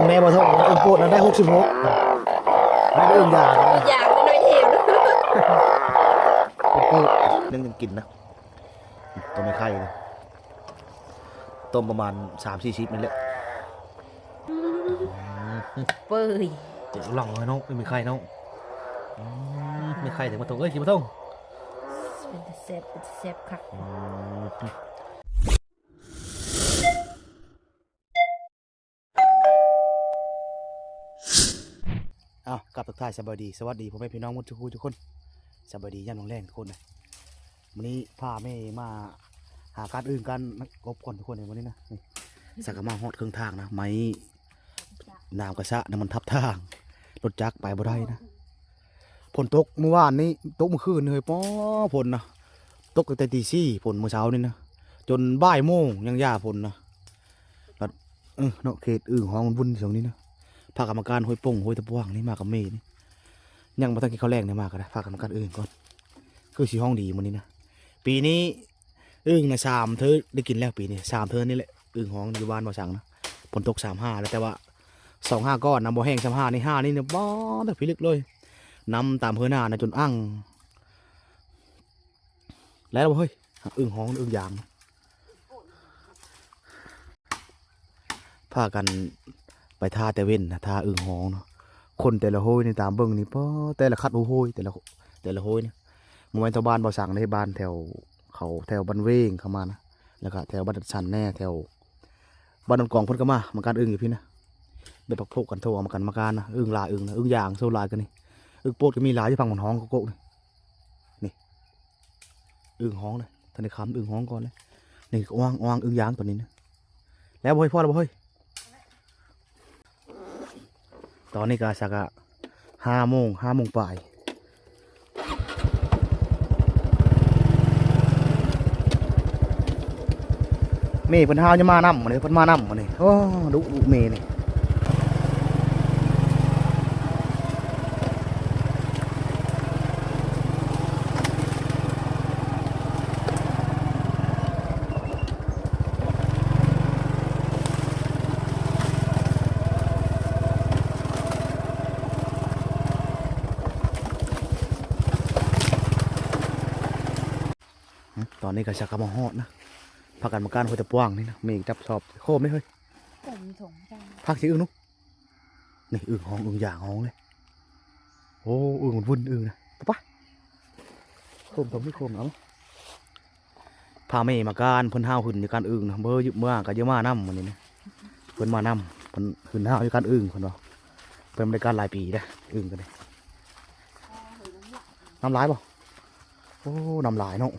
ແມ່ບໍ່ທ້ອງ ເອີ່ງໂປດນະໄດ້ຫົກສິບຫົກ ໄດ້ເອີ່ງຢາງ ຢາງນ້ອຍເທວ ເອີ່ງໂປດ ຍັງກິນນະ ຕົວແມ່ໄຂ່ນີ້ ຕົ້ມປະມານສາມສີ່ສິບນີ້ແຫຼະ ເປີຍ ລອງເນາະ ແມ່ໄຂ່ເນາະ ອືມ ແມ່ໄຂ່ເຖິງບໍ່ທ້ອງ ເອີຍ ຊິບໍ່ທ້ອງ ເປັນຕາແຊບ ເປັນຕາແຊບຄັກ ອືມ. ອ້າວ ກັບທັກທາຍສະບາຍດີ ສະຫວັດດີພໍ່ແມ່ພີ່ນ້ອງໝົດທຸກຜູ້ທຸກຄົນ ສະບາຍດີຍາມແລງໆ ທຸກຄົນເດີ ມື້ນີ້ພາແມ່ມາຫາການອຶ່ງການກົບກ່ອນ ທຸກຄົນເດີ ມື້ນີ້ນະ ນີ້ ສັກກະມາຮອດເຄິ່ງທາງນະ ໄມ້ນ້ຳກະສະນະ ມັນທັບທາງ ລົດຈັກໄປບໍ່ໄດ້ນະ ຝົນຕົກມື້ວານນີ້ ຕົກມື້ຄືນນີ້ເຮີ້ຍ ປໍ້ ຝົນນະ ຕົກຕັ້ງແຕ່ຕີສີ່ ຝົນມື້ເຊົ້ານີ້ນະ ຈົນບ່າຍໂມງຍັງຢ່າຝົນນະ ເອີ ເນາະ ເຂດອຶ່ງຫ້ອງວຸ້ນໆ ຊ່ວງນີ້ນະ ພາກກຳມະການຫ້ວຍປົງ ຫ້ວຍຕະປວາງນີ້ມາກັບເມນີ້ ຍັງບໍ່ທັນກິນເຂົ້າແລງເລີຍ ມາກໍໄດ້ ພາກກຳມະການອຶ່ງກ່ອນ ຄືຊິຮ້ອງດີມື້ນີ້ນະ ປີນີ້ອຶ່ງນະ ສາມເທີໄດ້ກິນແລ້ວ ປີນີ້ ສາມເທີນີ້ແຫຼະ ອຶ່ງຫ້ອງຢູ່ບ້ານບໍ່ສັງນະ ຝົນຕົກສາມຫາແລ້ວ ແຕ່ວ່າສອງຫາກ່ອນນະ ບໍ່ແຫ້ງສ່ຳຫານີ້ ຫານີ້ນະ ບໍ່ ພິລຶກເລີຍ ນ້ຳຕາມເຮີໜານະ ຈົນອັ່ງ ແລ້ວບໍ່ເຮີ້ຍ ອຶ່ງຫ້ອງ ອຶ່ງຢາງ ພາກັນໄປທ່າແຕ່ເວັນນະ ທ່າອຶ່ງຫ້ອງເນາະ ຄົນແຕ່ລະໂຮຍນີ້ ຕາມເບິ່ງນີ້ ປໍ້ ແຕ່ລະຄັດໂຮຍ ແຕ່ລະ ແຕ່ລະໂຮຍນີ້ ບໍ່ແມ່ນແຖວບ້ານບໍ່ສັງເດ້ ບ້ານແຖວເຂົາ ແຖວບ້ານເວງເຂົ້າມານະ ແລ້ວກະແຖວບ້ານຈັດສັນແດ່ ແຖວບ້ານໂນນກອງ ເພິ່ນກໍມາ ມາການອຶ່ງຢູ່ພີ້ນະ ໄດ້ພັກພົກກັນ ໂທເອົາມາກັນມາການນະ ອຶ່ງຫຼາຍ ອຶ່ງນະ ອຶ່ງຢາງ ໂຊຫຼາຍກວ່ານີ້ ອຶ່ງໂປດກໍມີຫຼາຍຢູ່ ຝັ່ງໝອນຫ້ອງ ກະໂກກນີ້ ນີ້ ອຶ່ງຫ້ອງເດ້ ທັນໄດ້ຄຳ ອຶ່ງຫ້ອງກ່ອນເດ້ ນີ້ ອອງ ອອງ ອຶ່ງຢາງຕົວນີ້ນະ ແລ້ວບໍ່ເຮີ້ຍ ພໍແລ້ວບໍ່ເຮີ້ຍ ຕອນນີ້ກະສັກກະຫ້າໂມງ ຫ້າໂມງປາຍ ເມເພິ່ນຫາວຍັງມານຳມື້ນີ້ ເພິ່ນມານຳມື້ນີ້ ໂອ້ ດຸ ດຸເມນີ້. ຕອນນີ້ກໍສັກກະມາຮອດນະ ພາກັນມາກ້ານຫ້ວຍຕະປວາງນີ້ນະ ມີຈັບຊອບໂຄມເດ້ເຮີ້ຍ ຜົມຖົງຈັງ ພັກຊິອຶ່ງນຸ ນີ້ອຶ່ງຫ້ອງ ອຶ່ງຢາງຫ້ອງເລີຍ ໂອ້ ອຶ່ງວຸ້ນໆ ອຶ່ງນະ ປະ ປະ ໂຄມຖົງນີ້ໂຄມເອົາ ພາແມ່ມາກ້ານ ເພິ່ນຫາວຫຶນຢູ່ກ້ານອຶ່ງນະ ເບິ່ງຢູ່ ເມືອກະຢ່າມານຳມື້ນີ້ນະ ເພິ່ນມານຳ ເພິ່ນຫຶນຫາວຢູ່ກ້ານອຶ່ງ ເພິ່ນວ່າ ເພິ່ນບໍ່ໄດ້ກ້ານຫຼາຍປີແລ້ວ ອຶ່ງກໍໄດ້ ນ້ຳຫຼາຍບໍ່? ໂອ້ ນ້ຳຫຼາຍເນາະ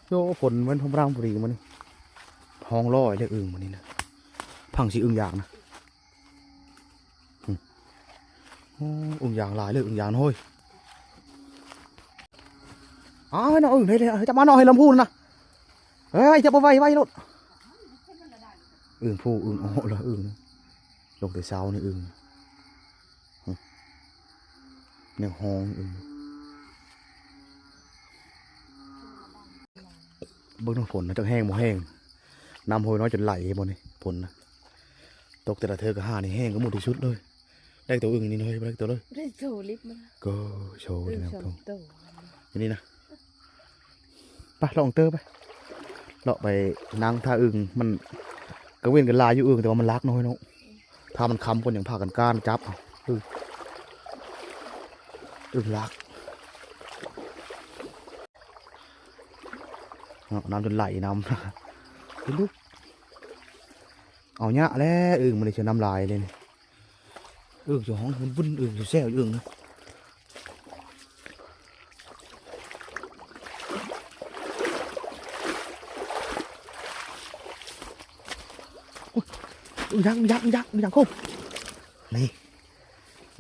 ໂອ້ ຝົນແມ່ນພຳລຳພໍດີມື້ນີ້ ຫ້ອງລອຍເລີຍອຶ່ງມື້ນີ້ນະ ພັງຊິອຶ່ງຢາງນະ ອືມ ໂອ້ ອຶ່ງຢາງຫຼາຍເລີຍ ອຶ່ງຢາງນະເຮີ້ຍ ອ້າວ ເຮີ້ຍ ນ້ອງອຶ່ງ ເຮີ້ຍ ເຮີ້ຍ ຈັບມານ້ອງ ເຮີ້ຍ ລຳພູນນະ ເຮີ້ຍ ຈັບບໍ່ໄຫວ ໄຫວໂລດ ອຶ່ງພູ ອຶ່ງເອາະລະ ອຶ່ງ ລົງແຕ່ເຊົ້ານີ້ອຶ່ງ ແນວຮ້ອງອຶ່ງ ເບິ່ງນ້ຳຝົນນະ ຈັກແຫ້ງບໍ່ແຫ້ງ ນ້ຳຫ້ວຍນ້ອຍຈົນໄຫຼ ເຫັນບໍ່ນີ້ ຝົນນະ ຕົກແຕ່ລະເທື່ອກໍຫານີ້ແຫ້ງກວ່າໝູ່ທີ່ສຸດເລີຍ ໄດ້ໂຕອຶ່ງນີ້ເຮີ້ຍ ບໍ່ໄດ້ໂຕເລີຍ ໄດ້ໂຕລິບມາ ກໍໂຊ ອຶ່ງ ແລ້ວ ສອງໂຕ ໂຕ ຢູ່ນີ້ນະ ໄປ ເລາະເຕີໄປ ເລາະໄປນັ່ງຖ້າອຶ່ງ ມັນກະເວັ້ນກັນຫຼາຍຢູ່ອຶ່ງ ແຕ່ວ່າມັນຫຼັກນ້ອຍເນາະ ຖ້າມັນຄ່ຳກ່ອນຍັງພາກັນກ້ານຈັບ ອຶ່ງ ອຶ່ງຫຼັກ ເນາະ ນ້ຳຈົນໄຫຼນ້ຳ ເປັນລຸກ ເອົາຍະແລ້ວອຶ່ງ ມື້ນີ້ເສຍນ້ຳຫຼາຍເລີຍນີ້ ອຶ່ງຢູ່ຫ້ອງວຸ້ນໆ ອຶ່ງຢູ່ແຊວຢູ່ອຶ່ງ ອຶ່ງຢາງ ອຶ່ງຢາງ ອຶ່ງຢາງ ອຶ່ງຢາງໂຄມ ນີ້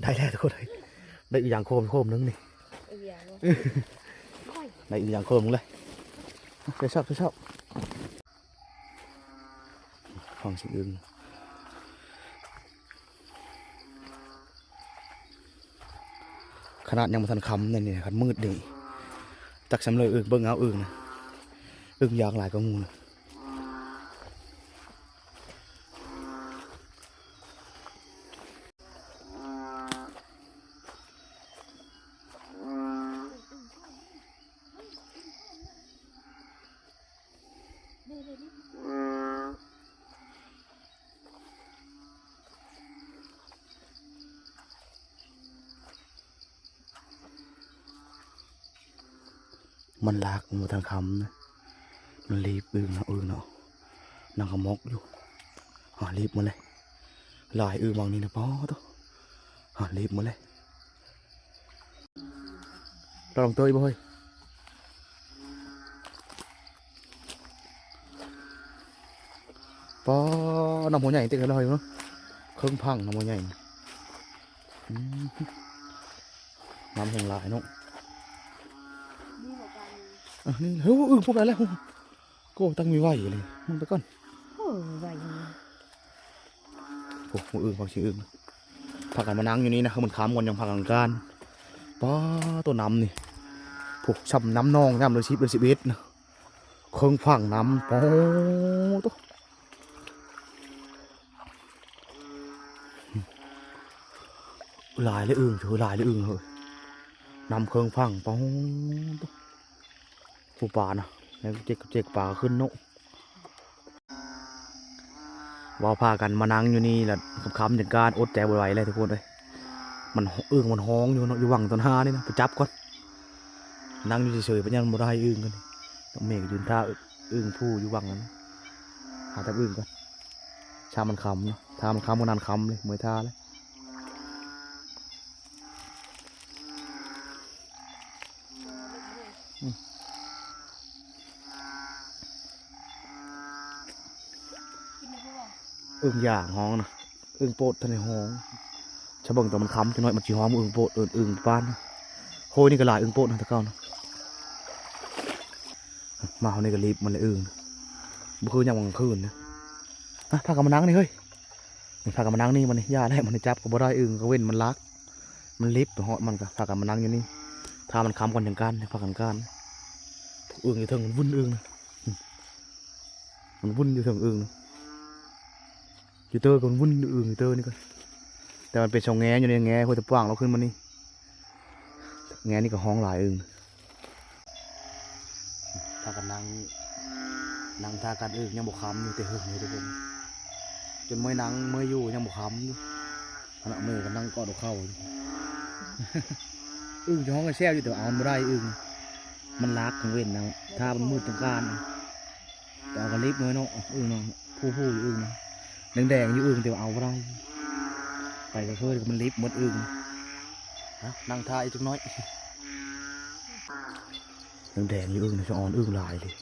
ໄດ້ແລ້ວທຸກຄົນ ໄດ້ອຶ່ງຢາງໂຄມ ໂຄມໜຶ່ງນີ້ ອຶ່ງຢາງ ໄດ້ອຶ່ງຢາງໂຄມໜຶ່ງເລີຍ ຊອບ ຊອບ ຊອບ ຟັງສຽງອຶ່ງ ຂະໜາດຍັງບໍ່ທັນຄ່ຳນີ້ ຄັນມືດນີ້ ຈັກສ່ຳເລີອຶ່ງ ເບິ່ງເອົາອຶ່ງນະ ອຶ່ງຢາງຫຼາຍກວ່າໝູ່ນະ. ໂອ້ຍ ມັນລາກ ມັນບໍ່ທັນຄ່ຳນະ ມັນລີບອຶ່ງເນາະ ອຶ່ງເນາະ ນັ່ງຂະໝອກຢູ່. ຫາ ລີບໝົດເລີຍ ຫຼາຍອຶ່ງຫວ່າງນີ້ນະ ປາໂທ້ ຫາ ລີບໝົດເລີຍ. ລອງເຕີຍບໍ່ເຮີ້ຍ? ປາ ນ້ຳຫົວໃຫຍ່ເຕັມເລີຍເນາະ ເຄິ່ງພັງນ້ຳຫົວໃຫຍ່. ອືມ ນ້ຳແຮງຫຼາຍເນາະ. ອັນນີ້ ເຮີ້ຍ ອຶ່ງພວກນັ້ນແຫຼະ ໂອ້ ຕັ້ງມີໄວເລີຍ ມຶງໄປກ່ອນ. ໂອ້ ໄວ ໂອ້ ອຶ່ງ ຟັງສຽງອຶ່ງ ພາກັນມານັ່ງຢູ່ນີ້ນະ ຄືມັນຄ່ຳກ່ອນ ຍັງພາກັນການ. ປາ ໂຕນ້ຳນີ້ ພວກຊ່ຳນ້ຳໜອງ ຍາມເດືອນສິບ ເດືອນສິບເອັດນະ ເຄິ່ງຝັ່ງນ້ຳ ປາໂທ້ ຫຼາຍເລີຍອຶ່ງ ເອີ ຫຼາຍເລີຍອຶ່ງເຮີ້ຍ ນ້ຳເຄິ່ງຝັ່ງ ປາໂທ້ ຜູ້ປານະ ແລ້ວເຈັກ ເຈັກປາຂຶ້ນເນາະ. ວ່າພາກັນມານັ່ງຢູ່ນີ້ລະ ຄ່ຳໆ ຈັ່ງການ ອົດໃຈບໍ່ໄຫວແລ້ວທຸກຄົນເອີຍ. ມັນ ອຶ່ງມັນຮ້ອງຢູ່ເນາະ ຢູ່ຫວ່າງຕົ້ນຫານີ້ນະ ໄປຈັບກ່ອນ. ນັ່ງຢູ່ເສີຍໆ ໄປຍັງບໍ່ໄດ້ອຶ່ງກັນ. ນ້ອງເມກະຢືນຖ້າອຶ່ງຜູ້ຢູ່ຫວ່າງນັ້ນ ຫາຈັບອຶ່ງກ່ອນ. ຖ້າມັນຄ່ຳເນາະ ຖ້າມັນຄ່ຳ ມື້ນັ້ນຄ່ຳເລີຍ ເມື່ອຍທ່າເລີຍ. ອືມ ອຶ່ງຢ່າງຮ້ອງນະ ອຶ່ງໂປດທັນໄດ້ຮ້ອງ. ຊະເບິ່ງຕອນມັນຄ່ຳຈັກໜ້ອຍ ມັນຊິຮ້ອງ ອຶ່ງໂປດ ເອີ້ນອຶ່ງປານ. ໂຫຍ ນີ້ກໍຫຼາຍອຶ່ງໂປດນະ ແຕ່ເກົ່ານະ. ມາເຮົານີ້ກໍລີບໝົດແລ້ວອຶ່ງ ບໍ່ຄືຍາມກາງຄືນນະ. ມາ ພາກັນມານັ່ງນີ້ເຮີ້ຍ ນີ້ ພາກັນມານັ່ງນີ້ ມັນນີ້ ຢ່າແລ້ວ ມັນຈັບກໍບໍ່ໄດ້ ອຶ່ງກາງເວັນມັນລັກ ມັນລິບໄປຮອດ ມັນກໍພາກັນມານັ່ງຢູ່ນີ້ ຖ້າມັນຄ່ຳກ່ອນຈັ່ງການ ຈັ່ງພາກັນການ. ອຶ່ງຢູ່ເທິງມັນວຸ້ນອຶ່ງນະ ອືມ ມັນວຸ້ນຢູ່ເທິງອຶ່ງນະ ຢູ່ເຕີກໍວຸ້ນອຶ່ງຢູ່ເຕີນີ້ກໍ ແຕ່ມັນເປັນຊ່ອງແງຢູ່ໃນແງຫ້ວຍຕະປາງ ລາວຂຶ້ນມານີ້. ແງນີ້ກໍຮ້ອງຫຼາຍອຶ່ງ ພາກັນນັ່ງ ນັ່ງຖ້າກັນອຶ່ງ ຍັງບໍ່ຄ່ຳຢູ່ ແຕ່ເຫິງຢູ່ທຸກຄົນ ຈົນເມື່ອຍນັ່ງເມື່ອຍຢູ່ ຍັງບໍ່ຄ່ຳຢູ່. ອັນນະ ເມກະນັ່ງກອດຫົວເຂົ່າຢູ່ ອຶ່ງຈະຮ້ອງແຊວຢູ່ ແຕ່ວ່າເອົາມັນບໍ່ໄດ້ອຶ່ງ ມັນລັກກາງເວັນນະ ຖ້າມັນມືດກາງການ ແຕ່ເອົາກໍລິບໜ້ອຍເນາະ ອຶ່ງເນາະ ຜູ້ໆ ຢູ່ອຶ່ງນະ ແດງໆ ຢູ່ອຶ່ງ ແຕ່ວ່າເອົາບໍ່ໄດ້ ໄປກໍຄືມັນລິບໝົດອຶ່ງ. ນະ ນັ່ງຖ້າອີກຈັກໜ້ອຍ ແດງໆ ຢູ່ອຶ່ງນະ ສະອອນອຶ່ງຫຼາຍເລີຍ.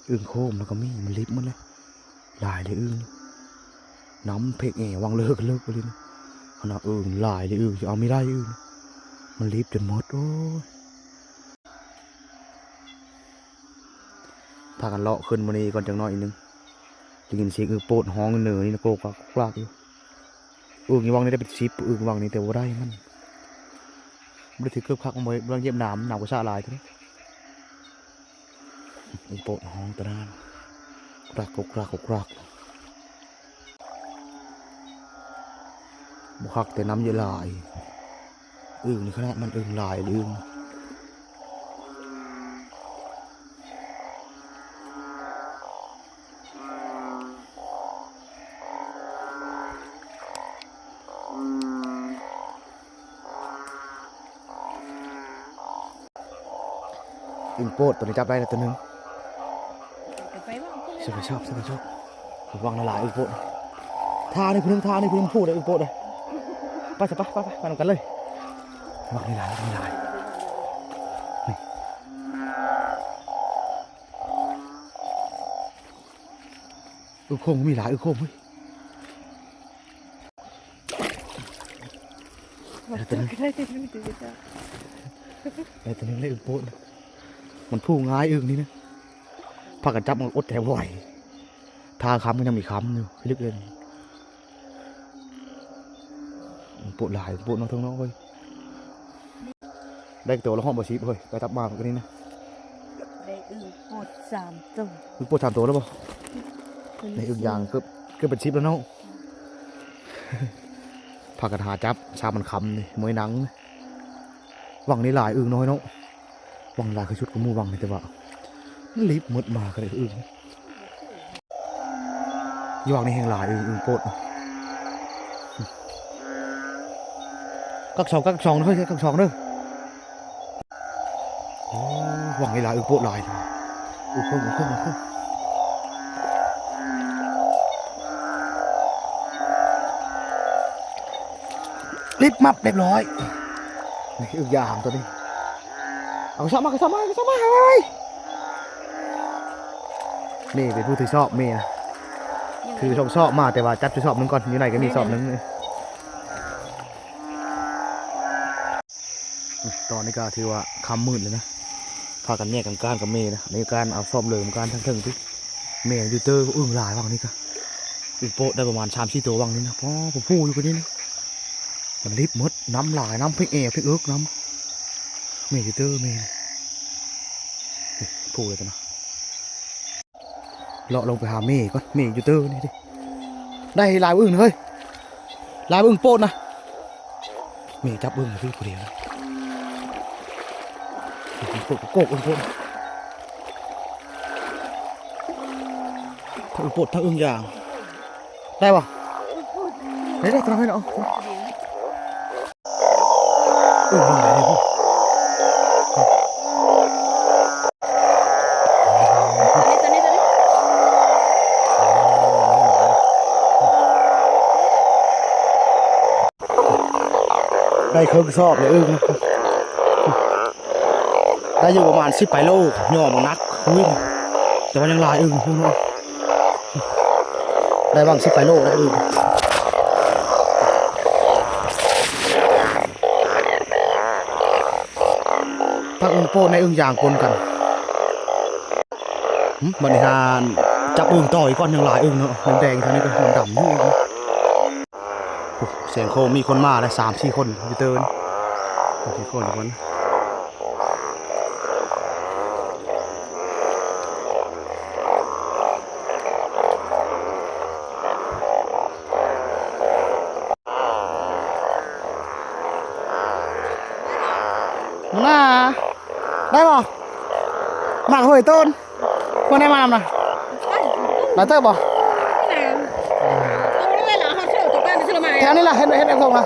ອຶ່ງໂຄມລະກໍມີ ມັນລິບໝົດເລີຍ ຫຼາຍເລີຍອຶ່ງ ນ້ຳເພັກແອຫວ່າງເລີກເລີກໄປເລີຍນະ. ອັນນະ ອຶ່ງຫຼາຍເລີຍອຶ່ງ ຊິເອົາມີໄດ້ອຶ່ງ ມັນລິບຈົນໝົດ ໂອ້ຍ. ພາກັນເລາະຂຶ້ນມື້ນີ້ກ່ອນຈັກໜ້ອຍໜຶ່ງ ໄດ້ຍິນສຽງອຶ່ງໂປດຮ້ອງເນີນີ້ນະ ໂກກກາກໂກກກາກຢູ່. ອຶ່ງຢູ່ຫວ່າງນີ້ໄດ້ເປັນສິບ ອຶ່ງຫວ່າງນີ້ ແຕ່ບໍ່ໄດ້ມັນ ບໍ່ໄດ້ຖືກເກີບຄັກ ບໍ່ໄດ້ຢຽບໜາມ ໜາມກວ່າຊະຫຼາຍເທື່ອນີ້. ອຶ່ງໂປດຮ້ອງຕະໜານ ກຣາກ ກົກກຣາກ ກົກກຣາກ ບໍ່ຄັກແຕ່ນ້ຳເຍອະຫຼາຍ. ອຶ່ງນີ້ຂະໜາດມັນອຶ່ງຫຼາຍ ອຶ່ງ ອຶ່ງໂປດ ໂຕນີ້ຈັບໄດ້ແລ້ວໂຕໜຶ່ງ ໃສ່ກະສອບ ໃສ່ກະສອບ ວາງຫຼາຍໆ ອຶ່ງໂປດ ທ່ານີ້ຜູ້ໜຶ່ງ ທ່ານີ້ຜູ້ໜຶ່ງ ຜູ້ໃດອຶ່ງໂປດເດ້. ໄປຊະ ໄປ ໄປ ໄປ ໄປນຳກັນເລີຍ ວາງຫຼາຍໆ ວາງຫຼາຍໆ ນີ້. ອຶ່ງໂຄງມີຫຼາຍ ອຶ່ງໂຄງເວີຍ ໄດ້ຕົວໜຶ່ງ ໄດ້ຕົວໜຶ່ງ ໄດ້ອຶ່ງໂປດ ມັນຜູ້ງ່າຍອຶ່ງນີ້ນະ ພາກັນຈັບມັນອົດແຕ່ບໍ່ໄຫວ ຖ້າຄ່ຳກໍຍັງມີຄ່ຳຢູ່ ລຶກເລີຍ ອຶ່ງໂປດຫຼາຍ ອຶ່ງໂປດເນາະ ເທິງເນາະເວີຍ. ໄດ້ໂຕລະຮອດບໍ່ສິບເຮີ້ຍ ໄປຈັບມາມື້ນີ້ນະ ໄດ້ອຶ່ງໂປດສາມໂຕ ອຶ່ງໂປດສາມໂຕແລ້ວບໍ່? ໃນອຶ່ງຢ່າງເກືອບ ເກືອບເປັນສິບແລ້ວເນາະ ພາກັນຫາຈັບ ຊາມມັນຄ່ຳນີ້ ເມື່ອຍນັ່ງ ຫວ່າງນີ້ຫຼາຍອຶ່ງນ້ອຍເນາະ ວັງຫຼາຍຄືສຸດກວ່າໝູ່ວັງນີ້ ແຕ່ວ່າມັນລິບໝົດ ມາກໍໄດ້ອຶ່ງ. ຢູ່ວັງນີ້ແຮງຫຼາຍອຶ່ງ ອຶ່ງໂປດ. ກັກສອງ ກັກສອງເດີ ກັກສອງເດີ. ໂອ້ ວັງນີ້ຫຼາຍອຶ່ງໂປດຫຼາຍ. ອຶ່ງເພີ່ມ ອຶ່ງເພີ່ມ ອຶ່ງເພີ່ມ. ລິບມັບ ລຽບຮ້ອຍ. ນີ້ອຶ່ງຢາງຕົວນີ້. ເອົາສອບມາ ເອົາສອບມາ ເອົາສອບມາ ເອົາໄວ້. ເມເປັນຜູ້ຖືສອບ ເມນະ ຖືສອງສອບມາ ແຕ່ວ່າຈັບຢູ່ສອບໜຶ່ງກ່ອນ ຢູ່ໃນກໍມີສອບໜຶ່ງ. ຕອນນີ້ກໍຖືວ່າຄ່ຳມືດແລ້ວນະ ພາກັນແຍກກັນກ້ານກັບເມນະ. ອັນນີ້ກ້ານເອົາສອບເລີມ ກ້ານທາງເທິງຕິ ເມນຢູ່ເຕີ. ອຶ່ງຫຼາຍວັງນີ້ກະ ອຶ່ງໂປດໄດ້ປະມານສາມສີ່ໂຕວັງນີ້ນະ. ອໍ ຜູ້ຢູ່ກັນນີ້ນະ ມັນລິບໝົດ ນ້ຳຫຼາຍ ນ້ຳເພັງແອວເພັງເອິກ ນ້ຳ ເມຢູ່ເຕີ ເມ. ຜູ້ເລີຍຕົວນະ. ເລາະລົງໄປຫາເມກ່ອນ ເມຢູ່ເຕີນີ້ເດ້. ໄດ້ຫຼາຍອຶ່ງເຮີ້ຍ ຫຼາຍອຶ່ງໂປດນະ. ເມຈັບອຶ່ງຢູ່ຜູ້ດຽວນະ. ອຶ່ງໂປດ ໂກກອຶ່ງໂປດ ທັງອຶ່ງໂປດທັງອຶ່ງຢາງ. ໄດ້ບໍ່? ໄດ້ ໄດ້ ຕົວນັ້ນເອົາ. ອືມ ໄດ້ເຄິ່ງສອບເລີຍອຶ່ງ. ໄດ້ຢູ່ປະມານສິບປາຍໂລ ຍໍບັກໜັກ. ອຸ້ຍ ແຕ່ວ່າຍັງຫຼາຍອຶ່ງພຸ້ນເນາະ. ໄດ້ຫວ່າງສິບປາຍໂລໄດ້ອຶ່ງ. ທັງອຶ່ງໂປດໃນອຶ່ງຢາງປົນກັນ. ຫຶ ບັດນີ້ຫາຈັບອຶ່ງຕໍ່ອີກກ່ອນ ຍັງຫຼາຍອຶ່ງເນາະ. ແດງໆ ທາງນີ້ກໍດຳໆ ຢູ່. ໂອ້ ສຽງໂຄມ ມີຄົນມາແລ້ວ ສາມສີ່ຄົນຢູ່ເຕີນ ສາມສີ່ຄົນ. ໜ້າ ໄດ້ບໍ່? ໝາກຫວຍຕົ້ນ ພວກໄດ້ມານຳນະ ຫຼາຍເຕີບບໍ່? ແຖວນີ້ລະ ເຫັນ ເຫັນເອົາສົ່ງລະ.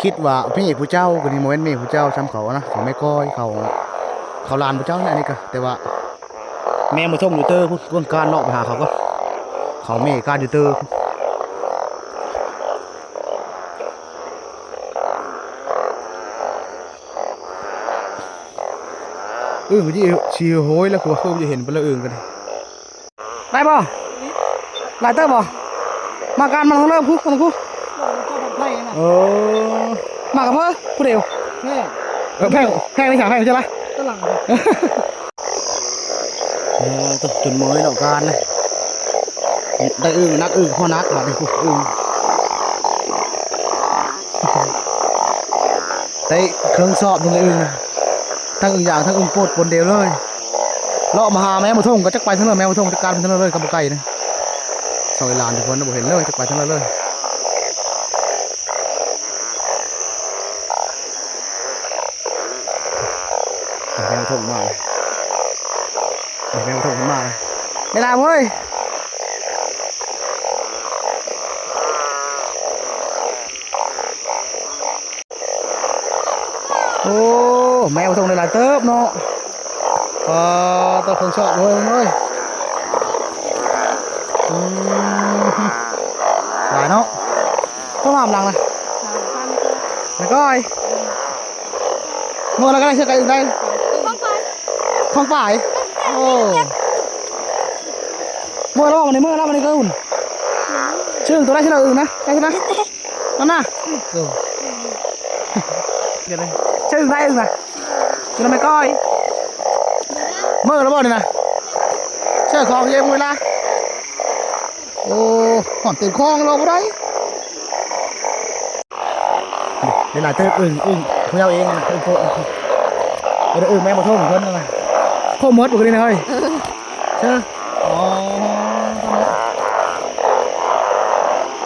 ຄິດວ່າເມຜູ້ເຈົ້າ ກໍນີ້ບໍ່ແມ່ນເມຜູ້ເຈົ້າ ຊ້ຳເຂົານະ ເຂົາແມ່ກ້ອຍ ເຂົາ ເຂົາຫຼານຜູ້ເຈົ້ານີ້ ອັນນີ້ກະ ແຕ່ວ່າແມ່ບໍ່ສົ່ງຢູ່ເຕີພຸ້ນ ກວນການເລາະໄປຫາເຂົາກ່ອນ ເຂົາແມ່ການຢູ່ເຕີ. ອຶ່ງ ຊິ ຊິໂຫຍແລ້ວ ຄືວ່າຄືຈະເຫັນໄປແລ້ວອຶ່ງກັນ. ໄດ້ບໍ່? ຫຼາຍເຕີບບໍ່? ມາການມາທາງເລີ້ພຸ້ນ ມາທາງພຸ້ນ. ເອີ ມາກັບເພິ່ນຜູ້ດຽວ. ເອີ ແພງ ແພງນີ້ສາ ແພງໃຊ່ລະ. ເອີ ຕົວຈົນເມື່ອຍເນາະ ການນະ. ໄດ້ອຶ່ງ ໜັກອຶ່ງ ພໍໜັກບາດນີ້ ອຶ່ງ ໄດ້ເຄິ່ງສອບໜຶ່ງ ອຶ່ງນະ. ທັງອຶ່ງຢາງ ທັງອຶ່ງໂປດປົນດຽວເລີຍ. ເລາະມາຫາແມວໝາທົ່ງ ກໍຈັກໄປທາງໃດ ແມວໝາທົ່ງຈັດການໄປທາງໃດເລີຍ ກໍບໍ່ໄກນະ. ສອງອີ່ຫຼານທຸກຄົນບໍ່ເຫັນເລີຍ ຈັກໄປທາງໃດເລີຍ. ແມວທົ່ງມາ ແມວທົ່ງມາ ໄດ້ລາເວີຍ. ໂອ້ ແມວທົ່ງໄດ້ຫຼາຍເຕີບເນາະ. ປາ ຕົວເຄິ່ງສອບເວີຍ ເອີຍ. ອືມ ຫຼາຍເນາະ. ຕ້ອງອາບຫຼັງນະ ແມ່ກ້ອຍ. ເມື່ອລະກໍໄດ້ເຊື່ອກັນອີກໄດ້ ຂອງປາຍ ຂອງປາຍ. ໂອ້ ເມື່ອລະບໍ່ ມື້ນີ້ເມື່ອລະ ມື້ນີ້ກໍອຸ່ນ. ຊື່ຕົວໄດ້ຊື່ລະອຶ່ງນະ ໄດ້ນະ ນັ້ນນະ. ໂອ້ ເຊື່ອອຶ່ງໄດ້ອຶ່ງນະ ຢູ່ນຳແມ່ກ້ອຍ. ເມື່ອລະບໍ່ນີ້ນະ ເຊື່ອຂອງເຢັນເວລາ. ໂອ້ ຫອມເຕັມຄອງລະບໍ່ໄດ້. ໄດ້ຫຼາຍເຕີບອຶ່ງ ອຶ່ງຜູ້ເຈົ້າເອງນະ ອຶ່ງໂພດ ອຶ່ງແມ່ບໍ່ທົ່ງເພິ່ນນະ. ໂຄມໝົດບໍ່ຄືນີ້ນະເຮີ້ຍ. ເຊີ ອໍ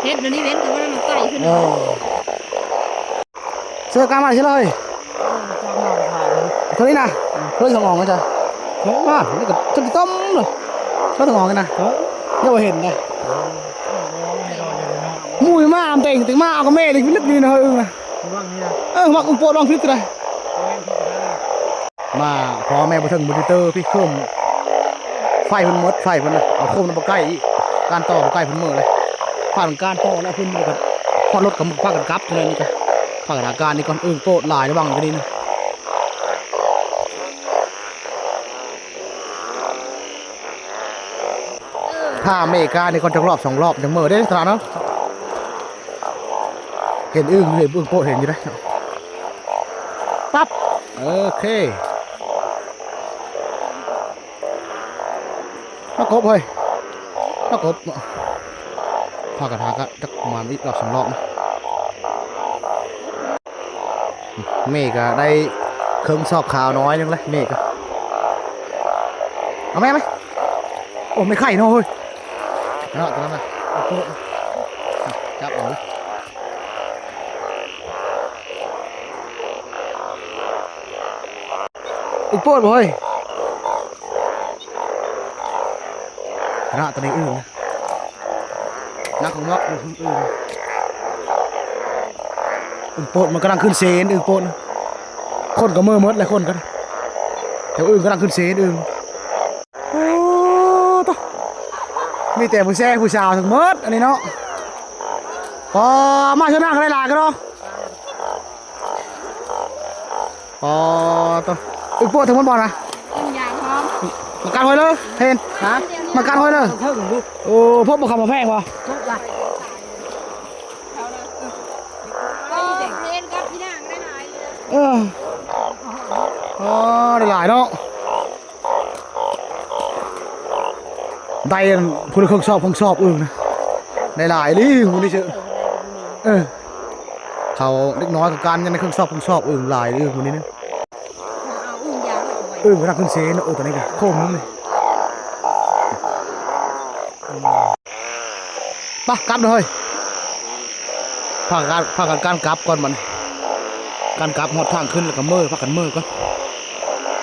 ເຮັດດຽວນີ້ເວັ້ນກໍບໍ່ໄດ້ມາໄກຂຶ້ນ. ເອີ ເຊີ ກາມາຊິເລີຍ. ເອີ ກາມາ ເທົ່ານີ້ນະ ເລີຍທາງອອກນະຈະ ມາ ນີ້ກໍຈົນຊິຕົມເລີຍ ເລີຍທາງອອກນີ້ນະ ຍັງບໍ່ເຫັນເດ້ ໝູ່ມາອຳເຕັງຕິ ມາເອົາກັບແມ່ນີ້ ລຶກນີ້ນະ ເອີນະ ເອີ ມັກອຸ້ມໂປດວາງຜິດໄດ໋ ມາພໍ່ແມ່ບໍ່ເຖິງບໍ່ຕິເຕີ ພີ່ເຄີມ ໄຟເພິ່ນໝົດ ໄຟເພິ່ນນະ ເອົາໂຄມນຳບໍ່ໃກ້ອີກ ການຕໍ່ບໍ່ໃກ້ເພິ່ນເມີແລ້ວ ຜ່ານການຕໍ່ແລ້ວເພິ່ນກໍ ຮອດລົດກໍພາກັນກັບເທົ່ານັ້ນນີ້ກໍ ພາກັນຫາການນີ້ກ່ອນ ອຶ່ງໂປດຫຼາຍລະວັງຢູ່ນີ້ນະ ຖ້າອາເມລິການີ້ກ່ອນຈັກຮອບສອງຮອບຈັ່ງເມີເດ້ຕະຫຼາດເນາະ ເຫັນອຶ່ງ ເຫັນອຶ່ງໂປດເຫັນຢູ່ເດ້ ປັບ ໂອເຄ ປາກົບເຮີ້ຍ ປາກົບ ພາກັນຫາກະຈັກປະມານອີກຮອບສອງຮອບນະ ເມກະໄດ້ເຄິ່ງສອບຂາວໜ້ອຍໜຶ່ງແລ້ວ ເມກະ ເອົາແມ່ໄປ ໂອ້ ແມ່ໄຂ່ເນາະເຮີ້ຍ ເນາະ ຕົວນັ້ນນະ ໂອ້ໂຫ ຈັບເອົາເລີຍ ອຶ່ງໂປດບໍ່ເຮີ້ຍ ເນາະ ຕົວນີ້ອຶ່ງນະ ໜັກຂອງເນາະ ອຶ່ງ ອຶ່ງໂປດມັນກຳລັງຂຶ້ນເຊນ ອຶ່ງໂປດນະ ຄົນກໍເມີໝົດແລ້ວ ຄົນກໍ ແຕ່ອຶ່ງກຳລັງຂຶ້ນເຊນ ອຶ່ງ ໂອ້ໂຕ ມີແຕ່ຜູ້ແຊຜູ້ສາວທັງໝົດອັນນີ້ເນາະ ປໍ ມາເທື່ອໜ້າກໍໄດ້ຫຼາຍກັນເນາະ ອໍ ໂຕ ອຶ່ງໂປດທັງໝົດບໍ່ນະ ອຶ່ງຢາງພ້ອມ ມາກັດຫ້ອຍເລີຍ ເຫັນ ຮະ ມາກັດຫ້ອຍເລີຍ ເທິງຢູ່ ໂອ້ ພົບບໍ່ເຂົ້າມາແພງບໍ່ ພົບລະ ເອີ ເຫັນກັບພີ່ນາງໄດ້ຫຼາຍ ເອີ ອໍ ໄດ້ຫຼາຍເນາະ ໄດ້ອັນ ພຸ້ນ ເຄິ່ງສອບ ເຄິ່ງສອບອຶ່ງນະ ໄດ້ຫຼາຍອີ່ຫຼີມື້ນີ້ເຊີ ເອີ ເຂົາເດັກນ້ອຍກໍການຍັງໄດ້ເຄິ່ງສອບ ເຄິ່ງສອບອຶ່ງຫຼາຍ ອຶ່ງມື້ນີ້ນະ ເອົາອຶ່ງຢາງ ອຶ່ງກຳລັງຂຶ້ນເຊນເນາະ ເອີ ຕອນນີ້ກໍໂຄ້ງໜຶ່ງນີ້ ໄປ ກັບເລີຍ ພາກັນ ພາກັນການກັບກ່ອນບັດນີ້ ການກັບຮອດທາງຂຶ້ນແລ້ວກໍເມີ ພາກັນເມີກ່ອນ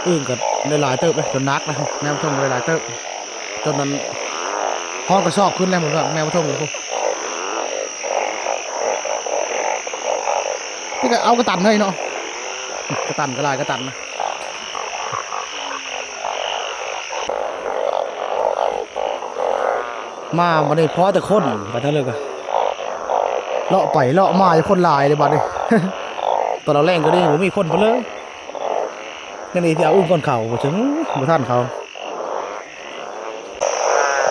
ອຶ່ງກໍໄດ້ຫຼາຍເຕີບເດ້ ຈົນໜັກນະ ແມວທອງກໍໄດ້ຫຼາຍເຕີບ ຈົນນັ້ນຮອດກະສອບຂຶ້ນແລ້ວ ແມວທອງຢູ່ພຸ້ນ ນີ້ກໍເອົາກະຕັນເຮີ້ຍເນາະ ກະຕັນກໍຫຼາຍ ກະຕັນນະ ມາບັດນີ້ພໍແຕ່ຄົນ ໄປທາງເລີກະ ເລາະໄປເລາະມາຢູ່ ຄົນຫຼາຍເດ້ບັດນີ້ ຕອນແລງໆກໍດີ ບໍ່ມີຄົນເພິ່ນເລີຍ ແນວນີ້ຊິເອົາອຶ່ງກ່ອນເຂົາ ບໍ່ເຖິງ ບໍ່ທັນເຂົາ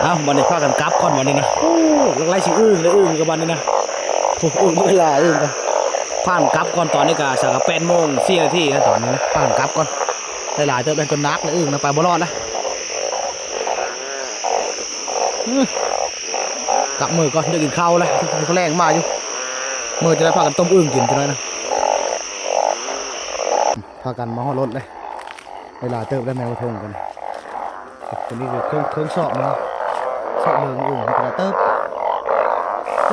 ເອົ້າ ບັດນີ້ພາກັນກັບກ່ອນບັດນີ້ນະ ໂອ້ ຫຼັກໄຫຼຊິອຶ່ງເລີຍ ອຶ່ງກັບບັດນີ້ນະ ໂອ້ ອຶ່ງບັກຫຼາຍ ອຶ່ງກໍ ພາກັນກັບກ່ອນ ຕອນນີ້ກະສັກກະແປດໂມງສີ່ນາທີນະ ຕອນນີ້ນະ ພາກັນກັບກ່ອນ ໄດ້ຫຼາຍເຕີບແລ້ວ ຈົນໜັກແລ້ວ ອຶ່ງນະ ໄປບໍ່ລອດແລ້ວ ກັບເມືອກ່ອນ ຢາກກິນເຂົ້າແລ້ວ ແລງມາຢູ່ ເມືອຈະໄດ້ພາກັນຕົ້ມອຶ່ງກິນຈັກໜ້ອຍນະ ພາກັນມາຮອດລົດເລີຍ ໄດ້ຫຼາຍເຕີບແລ້ວ ແມວທອງກັນ ຕົວນີ້ຄືເຄິ່ງ ເຄິ່ງສອບໜຶ່ງ ສອບໜຶ່ງອຶ່ງກໍໄດ້ເຕີບ ເອີ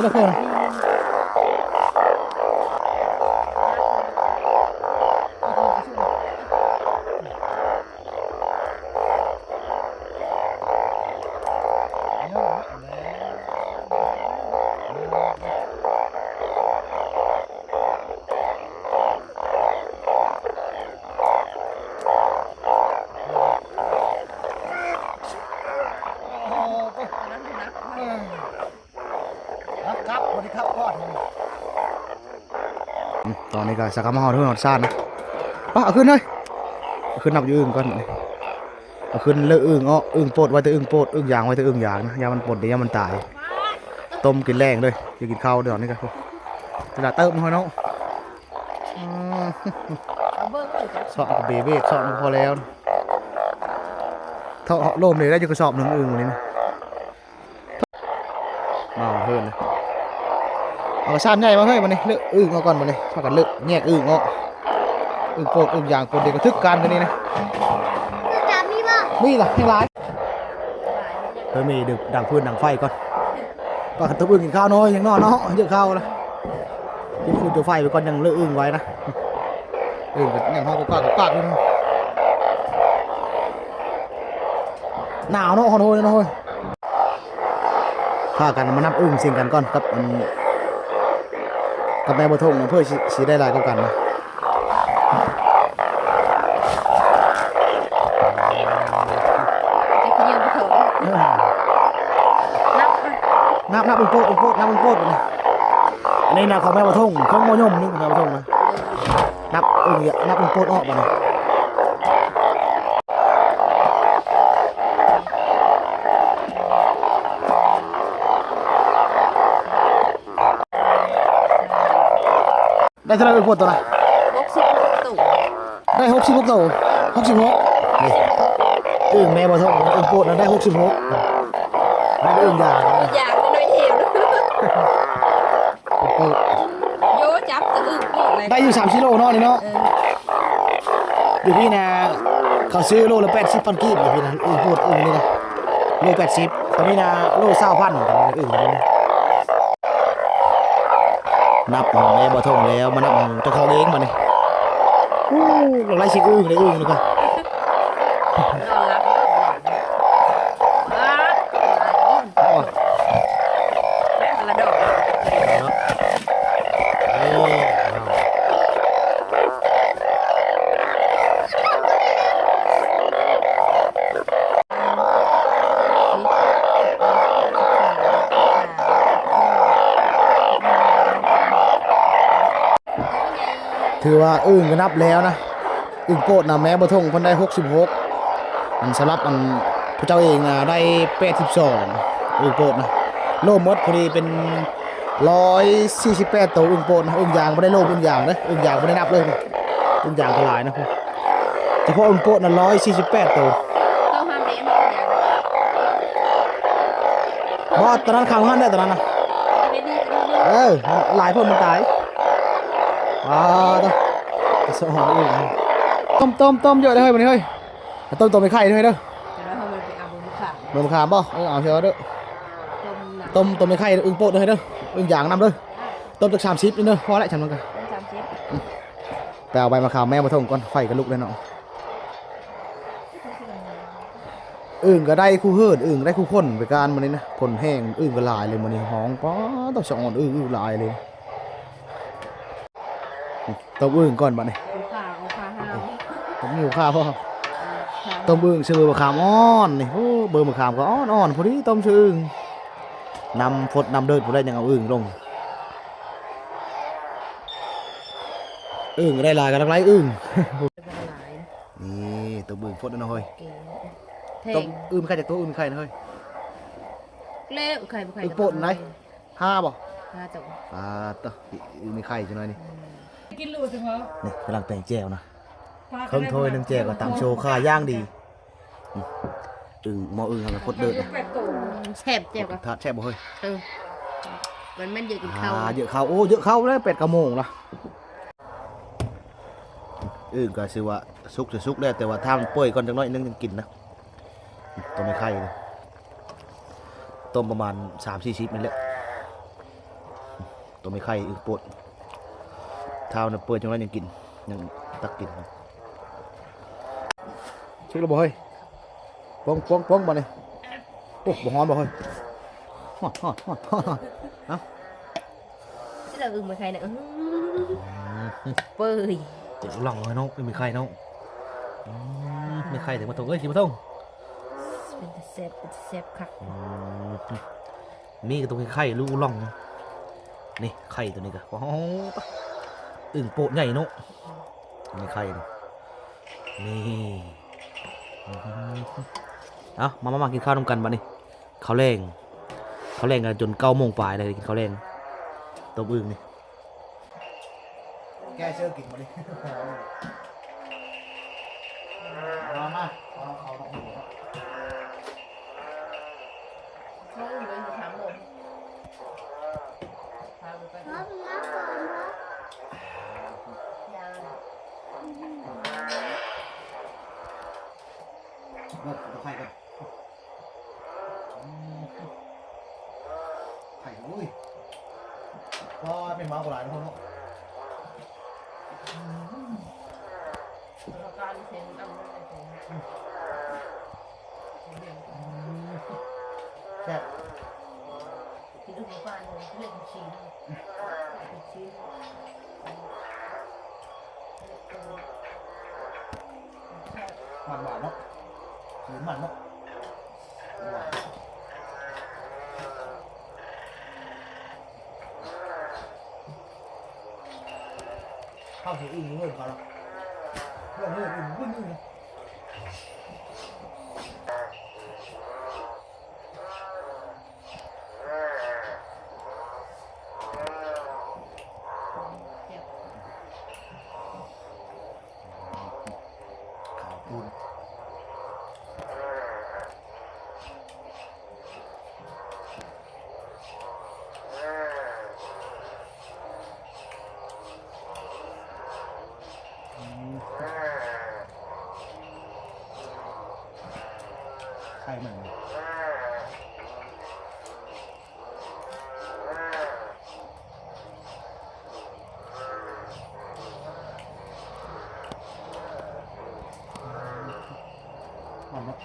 ຕອນນີ້ກໍສັກກະມາຮອດເຮືອນຮອດຊານນະ ປະ ເອົາຂຶ້ນເຮີ້ຍ ເອົາຂຶ້ນນັບຢູ່ອຶ່ງກ່ອນ ເອົາຂຶ້ນເລີກອຶ່ງເອາະ ອຶ່ງໂປດໄວ້ແຕ່ອຶ່ງໂປດ ອຶ່ງຢາງໄວ້ແຕ່ອຶ່ງຢາງນະ ຢ້ານມັນປົນ ຢ້ານມັນຕາຍ ຕົ້ມກິນແລງເລີຍ ຊິກິນເຂົ້າດຽວນີ້ກໍ ເວລາເຕີບໜ້ອຍເນາະ ອືມ ເຊາະກະເບເວດ ເຊາະກະພໍແລ້ວ ເທາະເຫາະໂລມເລີຍ ໄດ້ຢູ່ກະສອບໜຶ່ງອຶ່ງມື້ນີ້ນະ. ມາເຮີນເລີຍ ເອົາກະຊາມໃຫຍ່ມາເຮີ້ຍ ບັດນີ້ເລີກອຶ່ງເອົາກ່ອນ ບັດນີ້ພາກັນເລີກແຍກອຶ່ງອອກ ອຶ່ງໂປດ ອຶ່ງຢາງ ໂປດດຽວກໍຖືກການຄືນີ້ນະ ມີລະ ແຮງຫຼາຍ ເຮີ້ຍ ມີດັງຟືນດັງໄຟກ່ອນ ປາກະຕຸບອຶ່ງກິນເຂົ້າໜ້ອຍ ຍັງນອນເນາະ ເຍອະເຂົ້າລະ ຈຸດຟືນຈຸດໄຟໄປກ່ອນ ຍັງເລີກອຶ່ງໄວ້ນະ ອຶ່ງກໍຍັງຮ້ອງກອກໆກອກໆຢູ່ນະ ໜາວເນາະ ຮ້ອນໂຫຍເນາະເຮີຍ. ພາກັນມານັບອຶ່ງເສັງກັນກ່ອນກັບອັນ ກັບແມ່ບົວທົງ ເພື່ອຊິ ຊິໄດ້ຫຼາຍກວ່າກັນນະ. ຈັກຊິເຢີມບໍ່ເຖິງ ເອີ ນັບ ນັບ ນັບອຶ່ງໂປດ ອຶ່ງໂປດ ນັບອຶ່ງໂປດບັດນີ້. ອັນນີ້ນະຂອງແມ່ບົວທົງ ຂອງບໍ່ຍົມນີ້ຂອງແມ່ບົວທົງນະ. ນັບອຶ່ງ ນັບອຶ່ງໂປດອອກບັດນີ້. ໄດ້ເທົ່າໃດເອື້ອຍໂພດໂຕນະ? ຫົກສິບຫົກໂຕ. ໄດ້ຫົກສິບຫົກໂຕ. ຫົກສິບຫົກ ນີ້ ອຶ່ງແມ່ບໍ່ທ້ອງ ອຶ່ງໂພດນະ ໄດ້ຫົກສິບຫົກ. ໄດ້ອຶ່ງຢາງ ຢາງນ້ອຍດຽວ. ອຶ່ງໂພດ ໂຍ ຈັບແຕ່ອຶ່ງໂພດເລີຍ. ໄດ້ຢູ່ສາມສີ່ໂລເນາະ ນີ້ເນາະ. ເອີ ຢູ່ພີ້ນະ ເຂົາຊື້ໂລລະແປດສິບພັນກີບ ຢູ່ພີ້ນະ ອຶ່ງໂພດ ອຶ່ງນີ້ນະ ໂລແປດສິບ. ຕອນນີ້ນະ ໂລຊາວພັນ ອຶ່ງນີ້ນະ. ນັບຂອງແມ່ບໍ່ທົງແລ້ວ ມານັບຂອງເຈົ້າຂອງເອງບັດນີ້. ໂອ້ ລາວໄລ່ຊິອຶ່ງເດ້ ອຶ່ງນີ້ກະ ນອນຫຼັບ. ໂອ້ ແຕ່ລະດອກ. ຖືວ່າອຶ່ງກະນັບແລ້ວນະ. ອຶ່ງໂປດນະ ແມ່ບໍ່ທົງເພິ່ນໄດ້ຫົກສິບຫົກ. ອັນສຳລັບອັນຜູ້ເຈົ້າເອງນະ ໄດ້ແປດສິບສອງ. ອຶ່ງໂປດນະ ລວມໝົດພໍດີເປັນຮ້ອຍສີ່ສິບແປດໂຕ. ອຶ່ງໂປດນະ ອຶ່ງຢາງບໍ່ໄດ້ລວມອຶ່ງຢາງເດີ ອຶ່ງຢາງບໍ່ໄດ້ນັບເລີຍ. ອຶ່ງຢາງກະຫຼາຍນະ ສະເພາະອຶ່ງໂປດນະ ຮ້ອຍສີ່ສິບແປດໂຕ. ບໍ່ ຕອນນັ້ນຂັງຫັ້ນແຫຼະ ຕອນນັ້ນນະ. ເອີ ຫຼາຍໂພດມັນຕາຍ. ວ້າ ຕະ ສະອອນອຶ່ງ ຕົ້ມ ຕົ້ມ ຕົ້ມເຍາະເດີເຮີຍ ບັດນີ້ເຮີຍ. ຕົ້ມ ຕົ້ມໄອ້ໄຂ່ເດີເຮີຍເດີ. ເບິ່ງມະຂາມບໍ່? ເອີ ເອົາເທື່ອເດີ. ຕົ້ມ ຕົ້ມໄອ້ໄຂ່ອຶ່ງໂປດເດີເຮີຍເດີ. ອຶ່ງຢາງນຳເດີ. ຕົ້ມຈັກສາມສິບນີ້ເດີ ພໍແລ້ວ ຊັ້ນມັນກະ ສາມສິບ. ໄປເອົາໃບມະຂາມແມ່ບໍ່ທົງກ່ອນ ໄຟກະລຸກແລ້ວເນາະ. ອຶ່ງກະໄດ້ຄູ່ເຮີດ ອຶ່ງໄດ້ຄູ່ຄົນ ໄປການມື້ນີ້ນະ ຝົນແຮງ ອຶ່ງກະຫຼາຍເລີຍມື້ນີ້. ຮ້ອງ ປ້າ ຕະສະອອນອຶ່ງ ອຶ່ງຫຼາຍເລີຍ. ຕົ້ມອຶ່ງກ່ອນບັດນີ້. ເອົາຂາ ເອົາຂາຫາວ ຕົ້ມຢູ່ຂາພໍ. ເອີ ຕົ້ມອຶ່ງໃສ່ເບີມະຂາມອ່ອນນີ້. ໂອ້ ເບີມະຂາມກະອ່ອນໆ ພໍດີຕົ້ມໃສ່ອຶ່ງ. ນຳຟົດນຳເດີດພຸ້ນແຫຼະ ຍັງເອົາອຶ່ງລົງ. ອຶ່ງໄດ້ຫຼາຍກະຫຼັກຫຼາຍອຶ່ງ. ນີ້ ຕົ້ມອຶ່ງຟົດເນາະເຮີຍ. ແພງ ຕົ້ມອຶ່ງໄຂ່ຈັກໂຕ ອຶ່ງໄຂ່ນະເຮີຍ. ແລ້ວໄຂ່ບໍ່ໄຂ່ ອຶ່ງໂປດໄດ໋ ຫ້າບໍ່ ຫ້າໂຕ. ອ່າ ໂຕ ອຶ່ງໄຂ່ຈັກໜ້ອຍນີ້. ອືມ ນີ້ກຳລັງແປງແຈ່ວນະ ເຄິ່ງຖ້ວຍໜຶ່ງແຈ່ວກະຕຳໂຊຄາຢ່າງດີ. ອືມ ອຶ່ງ ໝໍ້ອຶ່ງຫັ້ນກະຟົດເດີດນະ. ແຊບແຈ່ວກະ ແຊບບໍ່ເຮີຍ? ເອີ ມັນ ມັນເຢີະກິນເຂົ້າ ອ່າ ເຢີະເຂົ້າ. ໂອ້ ເຢີະເຂົ້າແລ້ວ ແປດເກົ້າໂມງລະ. ອຶ່ງກະຊື່ວ່າສຸກ ສຸກແລ້ວ ແຕ່ວ່າຖ້າມັນເປື່ອຍກ່ອນຈັກໜ້ອຍໜຶ່ງຈັ່ງກິນນະ. ຕົ້ມໄອ້ໄຂ່ ຕົ້ມປະມານສາມສີ່ສິບນີ້ແຫຼະ. ຕົ້ມໄອ້ໄຂ່ ອຶ່ງໂປດ ຖ້າມັນເປື່ອຍຈັກໜ້ອຍຍັງກິນ ຍັງຕັກກິນ. ສຸກແລ້ວບໍ່ເຮີຍ? ປົງ ປົງ ປົງ ບາດນີ້. ໂອ້ ບໍ່ຮ້ອນບໍ່ເຮີຍ? ຮ້ອນ ຮ້ອນ ຮ້ອນ ຮ້ອນ. ເອົ້າ ຊິລະອຶ່ງໄມ້ໄຂ່ນະ. ອືມ ເປີຍ ເປີຍລ່ອງເລີຍເນາະ ອຶ່ງໄມ້ໄຂ່ເນາະ. ອືມ ໄມ້ໄຂ່ເຖິງມາຕົກເອີຍ ຊິມາຕົກ. ເປັນຕາແຊບ ເປັນຕາແຊບຄັກ. ອືມ ມີກະຕົກໄຂ່ ລູກລ່ອງ. ນີ້ໄຂ່ໂຕນີ້ກະ ວ້າວ ອຶ່ງໂປດໃຫຍ່ເນາະ. ນີ້ໄຂ່ນີ້ ນີ້. ເອົ້າ ມາ ມາ ມາກິນເຂົ້ານຳກັນບາດນີ້. ເຂົ້າແລງ ເຂົ້າແລງກະຈົນເກົ້າໂມງປາຍແລ້ວ ກິນເຂົ້າແລງ. ຕົ້ມອຶ່ງນີ້ ແກ້ເຊີກິນບໍ່ນີ້. ມາ ມາ ເອົາເຂົ້າມາ. ເຂົາຢູ່ໄປຖາມໂລດ ພາໄປ ພາໄປ ເບິ່ງ ເອົາໄຂ່ກ່ອນ. ອືມ ໄຂ່ ໂອ້ຍ ວ້າ ແມ່ນໝາກະຫຼາຍເນາະ. ອືມ ປະການເຊັນອຳນາດ ອືມ. ແຊບ ກິນຢູ່ບ້ານເລີຍ ກິນຊີ້ນ ກິນຊີ້ນ ມັນຫວານເນາະ ມັນເນາະ ເຮົາຊິອີ່ເງິນເຂົາເນາະ ເລື່ອງເງິນອີ່ເງິນອີ່. ຂາວປຸ້ນ ອືມ ໄຂ່ມັນ ມັນເນາະ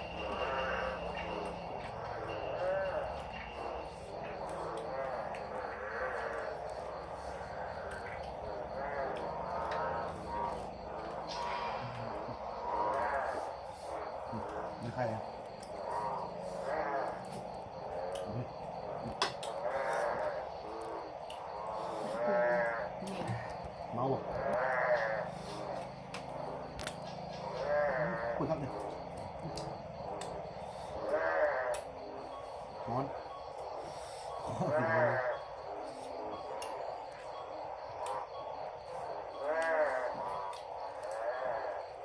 ມີໄຂ່ ເມົາບໍ່? ໂອ້ຍ ຄັກເດ ຮ້ອນ ຂໍກິນນ້ຳ.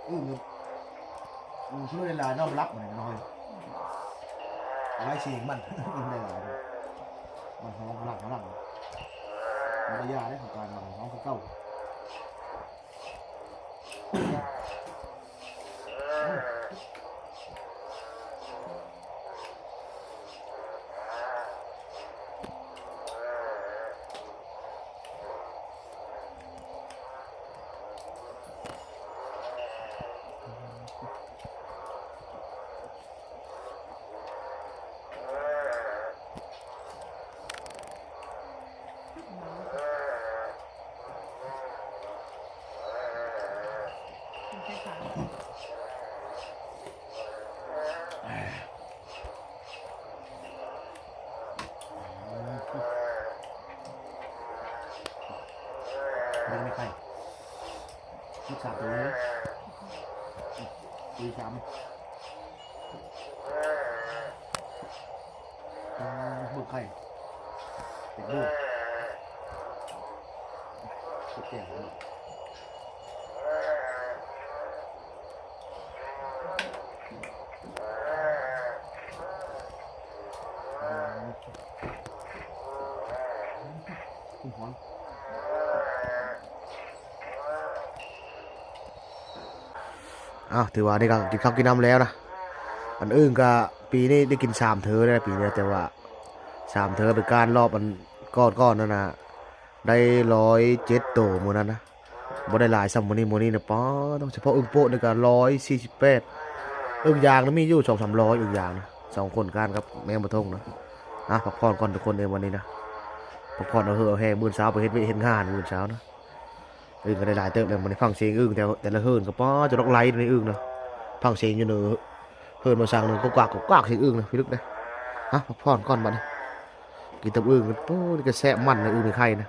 ອືມ ອືມ ເພິ່ນໄດ້ຫຼາຍເນາະ ລັບມັນນ້ອຍ ຫຼາຍສຽງມັນ ມັນໄດ້ຫຼາຍ ມັນຫອມພະລັງ ພະລັງ ມັນບໍ່ຢາເດ້ ຂອງການມັນຫອມຄືເກົ່າ. ຍັງມີໄຂ່ ສິບສາມໂຕເລີຍ ຕີສາມ ເບິ່ງໄຂ່ ເປັນລູກ ເປັນແກງ. ອ້າວ ຖືວ່ານີ້ກໍກິນເຂົ້າກິນນ້ຳແລ້ວນະ ອັນອຶ່ງກໍປີນີ້ໄດ້ກິນສາມເທີແລ້ວ ປີນີ້ ແຕ່ວ່າສາມເທີໄປການລອບອັນກ່ອນໆນັ້ນນະ ໄດ້ຮ້ອຍເຈັດໂຕມື້ນັ້ນນະ. ບໍ່ໄດ້ຫຼາຍສ່ຳມື້ນີ້ ມື້ນີ້ນະ ປາດ ສະເພາະອຶ່ງໂປະນີ້ກໍຮ້ອຍສີ່ສິບແປດ ອຶ່ງຢາງນະມີຢູ່ສອງສາມຮ້ອຍ ອຶ່ງຢາງນະ ສອງຄົນການກັບແມງປະທົງນະ. ນະ ພັກຜ່ອນກ່ອນທຸກຄົນເອີຍ ວັນນີ້ນະ ພັກຜ່ອນເອົາເຫື່ອເອົາແຮງ ມື້ເຊົ້າໄປເຮັດວຽກເຮັດງານ ມື້ເຊົ້ານະ. ອຶ່ງກໍໄດ້ຫຼາຍເຕີບແລ້ວ ມື້ນີ້ຟັງສຽງອຶ່ງແຕ່ ແຕ່ລະເຫີນກໍ ປາດ ຈະລອກໄຫຼໃນອຶ່ງນະ ຟັງສຽງຢູ່ເນີ ເຫີນມາສັ່ງໜຶ່ງ ກົກກັກ ກົກກັກ ສຽງອຶ່ງນະ ພິລຶກເດ້. ນະ ພັກຜ່ອນກ່ອນບັດນີ້ ກິນຕຳອຶ່ງ ໂອ້ ນີ້ກໍແຊບມັນນະ ອຶ່ງມີໄຂ່ນະ.